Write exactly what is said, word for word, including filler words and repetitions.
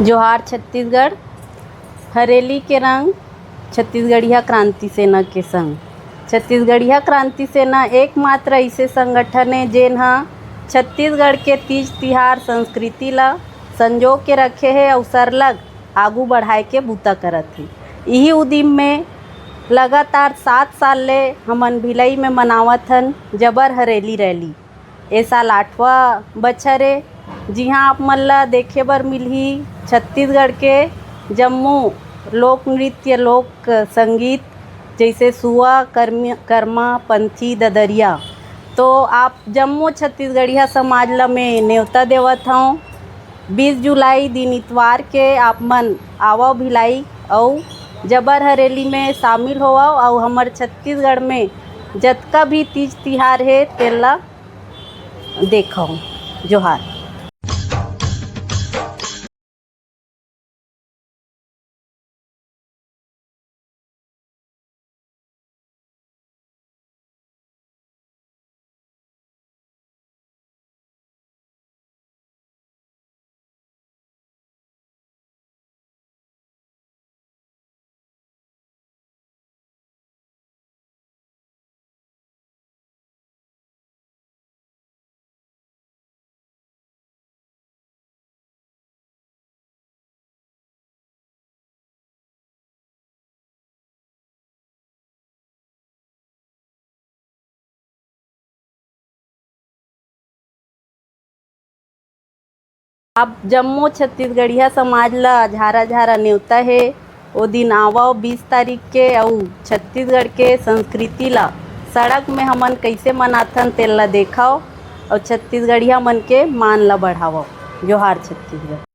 जोहार छत्तीसगढ़। हरेली के रंग छत्तीसगढ़िया क्रांति सेना के संग। छत्तीसगढ़िया क्रांति सेना एकमात्र अइसे संगठन हे, जेन ह छत्तीसगढ़ के तीज तिहार संस्कृति ला संजो के रखे हे अउ सरलग आगू बढ़ाए के बूता करत हे। इही उदिम में लगातार सात साल ले हमन भिलाई में मनावत हन जबर हरेली रैली। ए साल आठवां बछर ए, जिहां आप मन ला देखे बर मिलही छत्तीसगढ़ के जम्मो लोक नृत्य, लोक संगीत, जइसे सुआ, कर्म-, कर्मा, पंथी, ददरिया। तो आप जम्मो छत्तीसगढ़िया समाज ला मैं नेवता देवत हौं। बीस जुलाई दिन इतवार के आप मन आवव भिलाई अउ जबर हरेली में शामिल होवव अउ हमर छत्तीसगढ़ में जतका भी तीज तिहार हे, तेला देखव। जोहार। आप जम्मो छत्तीसगढ़िया समाज ला झारा झारा नेवता हे। ओ दिन आवव बीस तारीख के अउ छत्तीसगढ़ के संस्कृति ला सड़क में हमन कइसे मनाथन तेन ला देखव अउ छत्तीसगढ़िया मन के मान ला बढ़ावव। जोहार छत्तीसगढ़।